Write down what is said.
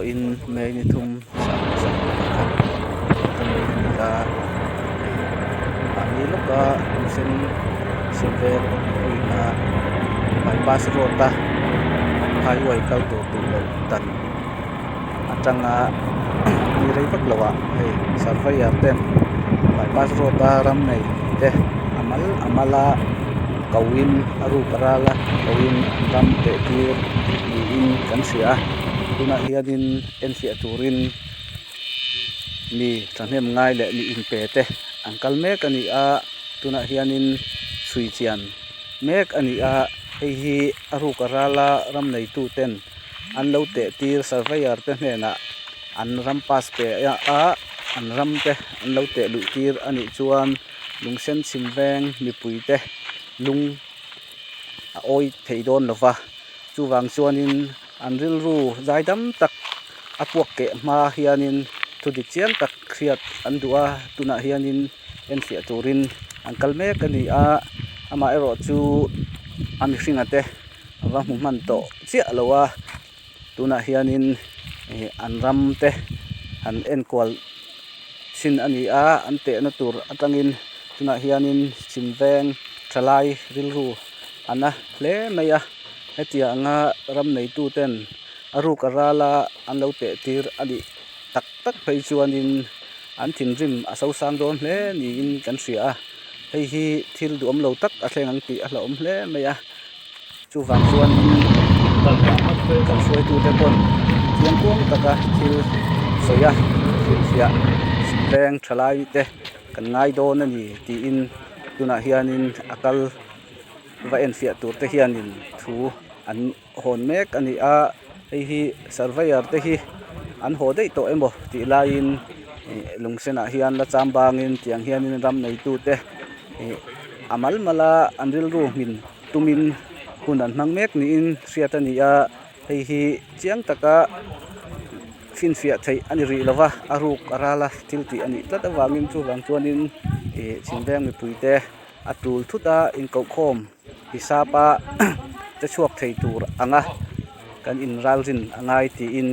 Vawiin May ni thum 2021 ta mai a ni a, hei mahni lawka lungsen chhim veng puina bypass road a highway kal tur duh loh dan atanga ni rei vak lo ah hei surveyor ten bypass road a ram nei te a mal a mal a ko in a ruk a ral a ko in an ram teh tir niin kan hria a tunah hianin enfiah turin mi thahnem ngai leh mi inpe te an kal mek a ni a tunah hianin chhui chian mek a ni a hei hi a ruk a ral a ram neitu ten an lo teh tir surveyor te hnenah an ram pass pe a an ram te an lo teh luih tir a nih chuan lungsen chhim veng mipui te lung a awi thei dawn lo va chuvang chuanin an rilru zai dam tak a puak keh hma hianin thu dik chiang tak hriat an duh a tunah hianin enfiah turin an kal mek a ni a amaherawh chu a mihringa te a va hmu hman tawh chiah lo a tunah hianin ih an ram te han enkual chhin a ni a an tehna tur atangin tunah hianin chhim veng thalai rilru a na hle mai a hetianga ram neitu ten a ruk a ral a an lo teh tir a nih tak tak phei chuanin an thinrim a sosang dawn hle niin kan hria a hei hi thil duhawm lo tak a thleng ang tih a hlauhawm hle mai a. Chuvang chuanin kan hruaitute pawn chiangkuang taka thil sawi a hrilhfiah veng thalai te kan ngai dawn a ni tiin tunah hianin a kal va enfiah tur te hianin thu an hawn mek a ni a hei hi surveyor te hi an haw daih tawh emaw tih laiin ih lung senah hian la cham bangin tiang hianin ram neitute ih a mal mal a an rilru hmin. Tumin hun an hmang mek niin hriat a ni a, hei hi chiang taka finfiah theih a ni rih lo va, a ruk a ral a thil tih a nih tlat avangin chuvang chuanin ih chhimveng mipuite a tul thut a inkohkhawm hisap a che chhuak thei tur anga kan inralrin a ngai tiin.